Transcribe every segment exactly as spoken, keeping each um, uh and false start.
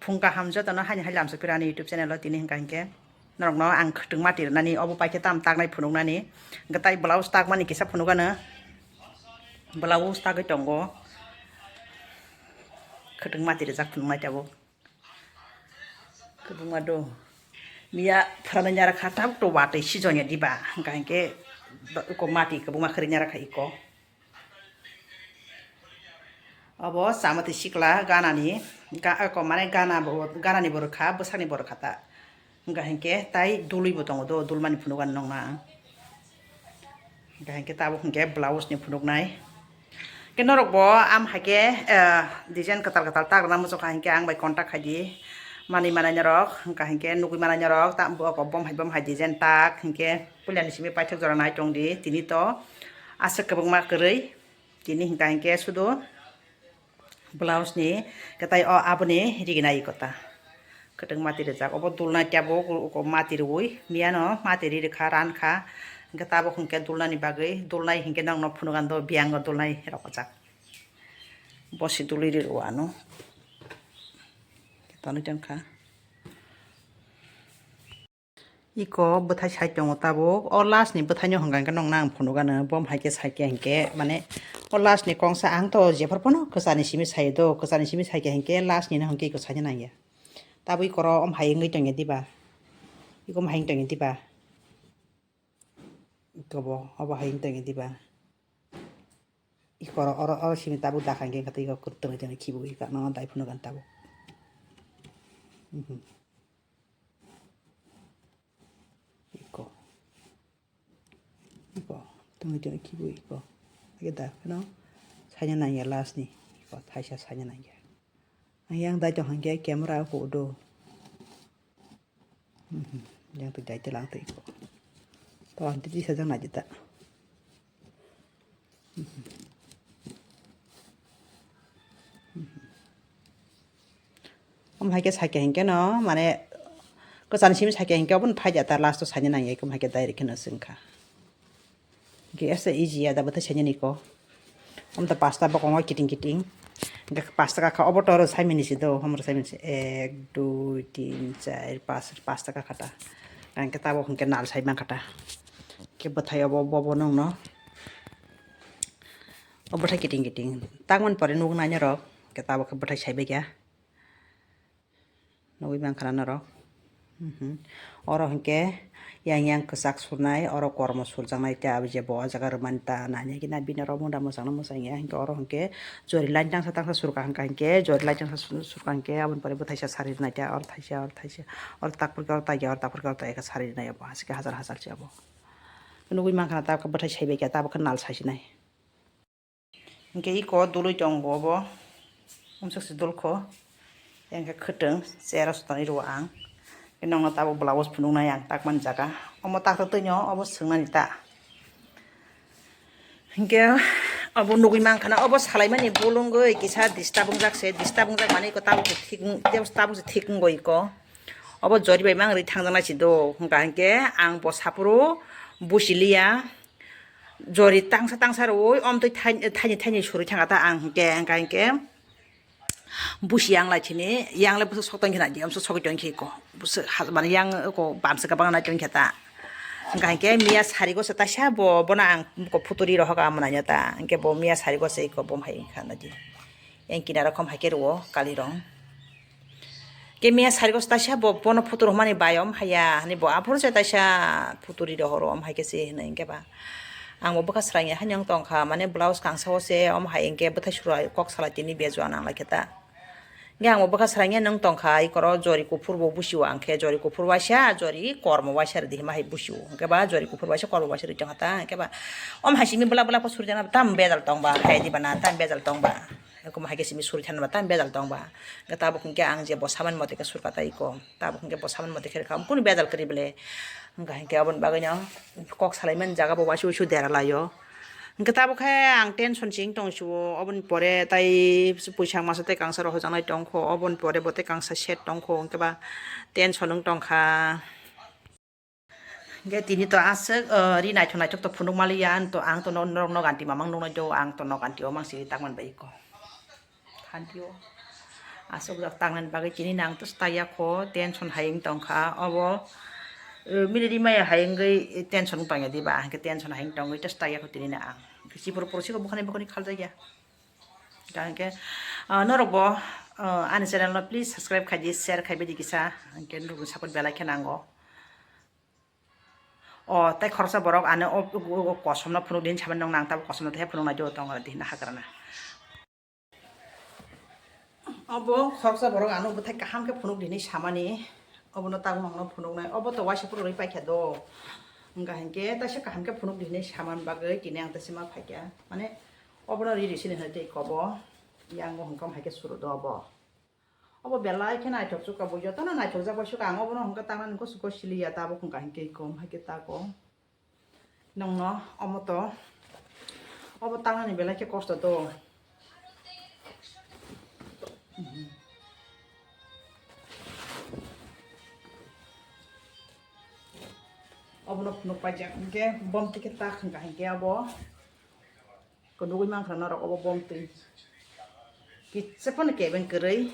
Phung kaham jotono haini hai lamsa pirani YouTube channel o tini hwnka hinkhe norokno ang khwtwng mati rwnani obo paikhe tam taknai phunuknani. Hwnkhe tai blouse takmani kisa phunukgano, blouse tagwi tongo, khwtwng mati rijak phunuknai tabuk. Kwbangma do. Miya phwranaini aro kha tabuk to watwi sijonya diba. Hwnkha hinkhe iko mati kwbangma khwrwini aro kha iko. Obo Chamati sikla ganani, ga-, iko mane gana bo, ganani bo rwkha, bwsakni bo rwkha ta. Hwnkha hinkhe tai dulwi bo tongo do, dulmani phunukgani nokna ang. Hwnkha hinkhe tabuk hinkhe blouse ni phunuknai. Khe norok bo am hai khe, eh, design kwtal kwtal tak rwna muchung kha hinkhe ang bai contact khai di. Manwi manai norok, hwnkha hinkhe nugwi manai norok, ta bo, bom hai bom hai design tak hinkhe puilani simi paithak jora nai tong di. Tini to aswk kwbangma kwrwi. Tini hwnkha hinkhe sudu blouse ni kwtai o aboni riginai kota. Kwtwng mati rijak. Obo dulnai tabuk, uko mati rwui, miyano mati ri rwkha, ran kha. Hwnkhe tabuk hwnkhe dulnani bagwi, dulnai hinkhe nokno phunukgani do, biyango dulnai rok ojak. Bosi dulwi ri rw ano. Tonwi tongkha. Iko bwthai sai tongo tabuk. O last ni bwthai no hwnka hinkhe nokna ang phunukgano. Bom hai khe sai khe hinkhe mane o last ni kongsa ang to jephar phano kwchani simi sai do. Kwchani simi sai khe hinkhe last ni no hinkhe iko saina nangya. Tabuk ikoro om hai wngwi tongya diba? Iko om hai wngwi tongya diba? Iko bo, obo hai wngwi tongya diba? Ikoro oro, oro simi tabuk dakha hinkhe iko kwtwng wngwi tongya khibiui iko no dai phunukgani tabuk. Mhm. Iko. Iko. Tongwi tongwi khibiui iko. Age da, phano saina nangya last ni. Iko, thaisa saina nangya. Ang yang dai tong hinkhe camera o hudo. Mhm. Yang twi dai te lang twi ko. To ang twi sajak nai ta. Mhm. Mhm. Om hai khe sai khe hinkhe no mane kwchani simi sai khe hinkhe obo no phai ja ta last o saina nangya iko hai khe direct khe no swngkha. Hwnkhe ese easy ya da bwthai sainani ko. Om ta pasta bokongo kiting kiting. Hwnkhe pasta kakha obo to oro saimani si do, hom oro saimani si. Ek, dui, tin, char, pas, pasta kakha ta. Hwnkhe tabuk hwnkhe nal sai mankha ta. Hwnkhe bwthai obo, bobo nungno. O bwthai kiting kiting. Takmani pore nuknai norok. Hwnkhe tabuk khe bwthai saibai kha. Nugui mankha na norok. Mhm. Oro hinkhe yang yang kwchak surnai, oro kormo surjaknai, tei abo je bo o jaga rwmani ta naina gina bini oro munda mwchangno mwchang ya. Hinkhe oro hinkhe jori line tangsa tangsa surka hwnkha hinkhe, jori line tangsa sur-, surka hinkhe, aboni pore bwthaisa sari rwnai ta, oro thaisa, oro thaisa, oro takpor khe oro taiya, oro takpor khe oro taiya khe sari rwnai abo, aswk khe hajar hajar se abo. Nugui mankha na tabukhe bwthai saibai khe, tabukhe nal saisinai. Hinkhe iko dului tongo obo. Umsuk se dulkho. Yang khe khwtwng, chair o swtani rwo ang. Nokno tabuk blouse phunuknai ang takmani jaga. Omo takta twino obo swngnani ta. Hinkhe obo nugui mankha na obo salaimani bolongoi kisa disturb wngjak se, disturb wngjak mani iko tabuk se thik, tabuk se thik wngoi iko. Obo jori bai mang ri thangjaknai se do. Hwnkha hinkhe ang bo saphuru busi liya. Jori tangsa tangsa rwui omtwi thai-, thaini thaini surui thangkha ta ang hinkhe, hwnkha hinkhe busi yang lai thini, yang lai bwswk sok tongkhe na di, omswk sogwi tongkhe iko. Bwswk ha-, mane yang iko bamsa kwbang nai tongkhe ta. Hwnkha hinkhe miya sari gosa taisa bo, bono ang iko phuturi rohok amo naina ta. Hinkhe bo miya sari gosa iko bo hai wngkha na di. Yang kinaro khom hai khe rwo kalirong. Khe miya sari gosa taisa bo bono phuturu hwnmani bai om haya, hani bo aphuru se taisa phuturi rohoro om hai khe se hwnwi hinkhe ba. Ang bo bwkha srang ya, hani wng tong kha, mane blouse kangsa o se om hai hinkhe bwthai sura kok salai tini bejuan nang lai khe ta. Hinkhe ang bo bwkha srang ya nung tong kha, ikoro jori kuphur bo busi o ang khe, jori kuphur waisa, jori kormo waisa rwdi hima hai busi o. Hinkhe ba jori kuphur waisa, kormo waisa rwdi tong kha ta, hinkhe ba om hai simi bwla bwla pho suri jana tam bejal tong ba, hai di ba na tam bejal tong ba. Eko hai khe simi suri thani ba tam bejal tong ba. Hwnkhe tabuk hwnkhe ang je bo saman mote khe surka tai ko. Tabuk hwnkhe bo saman mote khe rwkha. Kunu bejal kwrwi bele. Hwnkha hwnkhe aboni bagwino kok salaimani jaga bo waisa waisa dera laio. Hwnkhe tabuk khe ang tension se wng tong sio. Oboni pore tai puisa masa tei kangsa rok hojaknai tong kho. Oboni pore bo tei kangsa set tong kho. Hwnkhe ba tension wng tong kha. Hwnkhe tini to aswk, eh, ri naithok naithok to phunuk maliya, ang to, ang to no-, norok noganti mamang nuknai do, ang to noganti o mangsi ri takman bai ko. Khanti o. Aswk jak tangnani bagwi tini no ang to staiya kho, tension hai wng tongkha. Obo, eh, miniri maya hai wngwi tension wng tongya diba, hwnkhe tension hai wng tongwi to staiya kho tini no ang. Chiboro poro siko bukhani bukhani khaljakya. Hwnkhe, ah, norokbo, ah, ani channel no please subscribe khaidi, share khaibaidi kisa, hwnkhe norokni support belai khe nango. O, tei khoroksa borok ano o, o, o, o kosom no phunuk di hinwi samani nong nang tabuk kosom no tei phunuk nai do tong di hinwi hagrana. Obo khoroksa borok ano bwthai kaham khe phunuk di hinwi samani, obono tabuk nong no phunuk nai, obo to waisa phuru rwi paikha do. Wngkha hinkhe taisa kaham khe phunuk di hinwi samani bagwi tini ang taisa ma phaikha. Mane obono riri sini hinwi tei kobo, yango hwnkhe hai khe suru do obo. Obo belai khe naithok sukha bo, jotono naithok jak bai sukha. Ang obono hwnkhe tangnani kosok khe siliya, tabuk hwnkha hinkhe kom hai khe tako. Nongno omo to, obo tangnani belai khe kosto to. Obono phunuk paijak hinkhe bom twi khe tak hwnkha hinkhe abo. Ko nugui mankha norok obo bom twi. Kitsa phano kebeng kwrwi.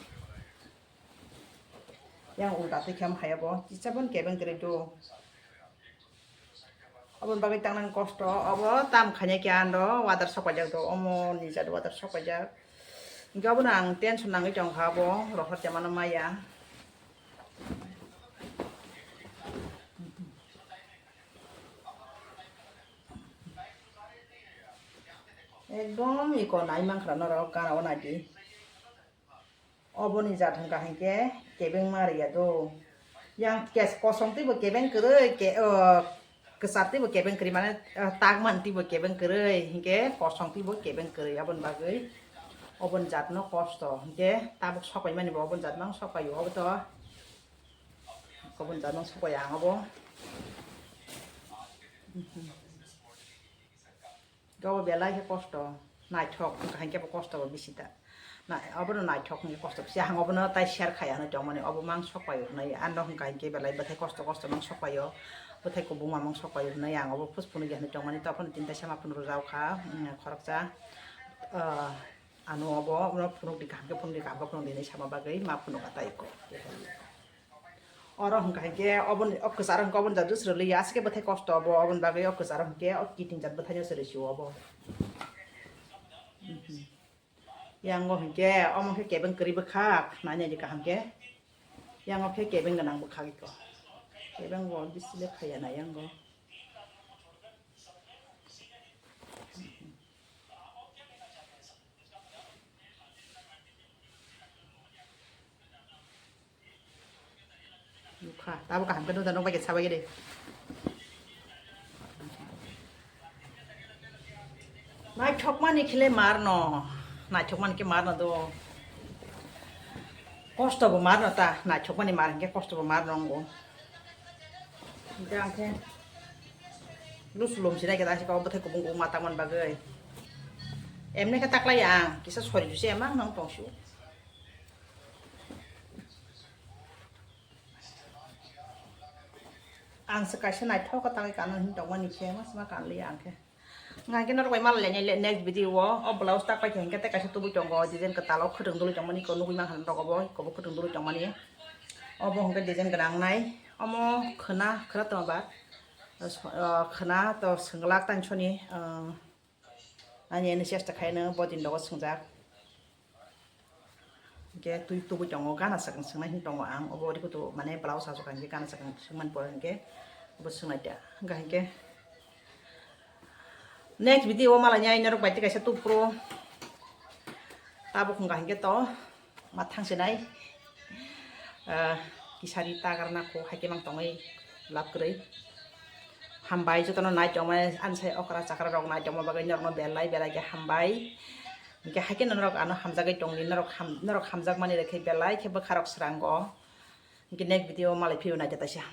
Yang ulta twi khe hai abo. Kitsa phano kebeng kwrwi do. Oboni bagwi tangnani kosto. Obo tam khaina khe ando water sokpaijak do. Omo ni jat water sokpaijak. Hinkhe obono ang tension nangwi tongkha abo. Rohor chamano maya. Ekdom iko nai mankha norok gana o naidi. Oboni jat hwnkha hinkhe kebeng ma riya do. Yang kes kosong twibo kebeng kwrwi ke, o, kwchar twibo kebeng kwrwi mane, o, tagman twibo kebeng kwrwi hinkhe kosong twibo kebeng kwrwi aboni bagwi oboni jatno kosto hinkhe tabuk sokpai mani bo oboni jatno ang sokpaio obo to. Kobon jatno sokoi ang obo. Obo belai khe kosto, naithok wngkha hinkhe bo kosto bo bisi ta. Na, obono naithok hinkhe kosto bisi, ang obono tai share khai ano tongmani, obo mang sokpaio hwnwi, ano hwnkha hinkhe belai bwthai kosto kosto mang sokpaio, bwthai kubungma mang sokpaio hwnwi ang obo phus phunukya hwnwi tongmani, tei aphano tini taisa ma phunuk rwjak kha, mm, khoroksa, ah, ano obo, obono phunuk di kaham khe phunuk di kaham khe phunuk di hinwi sama bagwi ma phunuk atai ko. Oro hwnkha hinkhe oboni, o kwcharo hwnkhe oboni jat swrwli ya, aswk khe bwthai kosto obo, oboni bagwi o kwcharo hwnkhe o kiting jat bwthaino swrwi sio obo. Mhm. Yango hwnkhe omo khe kebeng kwrwi bwkhak, nai nai di kaham khe. Yango khe kebeng gwnang bwkhak iko. Kebeng bo bisi le phaiya na yango. Nukha, tabuk kaham khe nukha, nukbai khe sabai khe de. Naithokmani khe le mar no, naithokmani khe mar no do. Kosto bo mar no ta, naithokmani mar hinkhe kosto bo mar no wngo. Hinkhe ang khe lusu lom sinai khe ta se kok bwthai kubung kubung ma tangmani bagwi. Emni khe taklai ang, kisa sori juice emang nang tong su. Ang se kaisa naithok khe tangwi kanwi hin tongmani khe, ma sima kanliya ang khe. Hwnkha khe norok bai malai lainai le next video o, o blouse tak pai khe hinkhe tei kaisa tubui tongo, design kwtal o khwtwng dului tongmani khe nugui mankha norok obo, ikobo khwtwng dului tongmani. Obo hwnkhe design gwnang nai, omo khwna, khwna tongma ba, o, khwna to swng glak tani soni, o, ani ani chesta khaino bo din dogo swngjak. Hingke twi tubui tongo, gana sakang swngnai hin tongo ang, obo ori kutu mane blouse asuk ang khe gana sakang swngmani pore hingke obo swngnai ta. Hingka hingke next video o malai nai norok bai tei kaisa tubphuru tabuk hingka hingke to ma thang sinai, ah, kisari tagarna kho haikhe mang tongwi lab kwrwi. Hambai jotono nai tongmani, ani sai okra chakra rok nai tongma bagwi norokno belai belai khe hambai. Hingke haikhe norok ano hamjagwi tongdi, norok ham-, norok hamjakmani rwkhe belai khe bwkharok srango. Hingke next video o malai phio naitha taisa.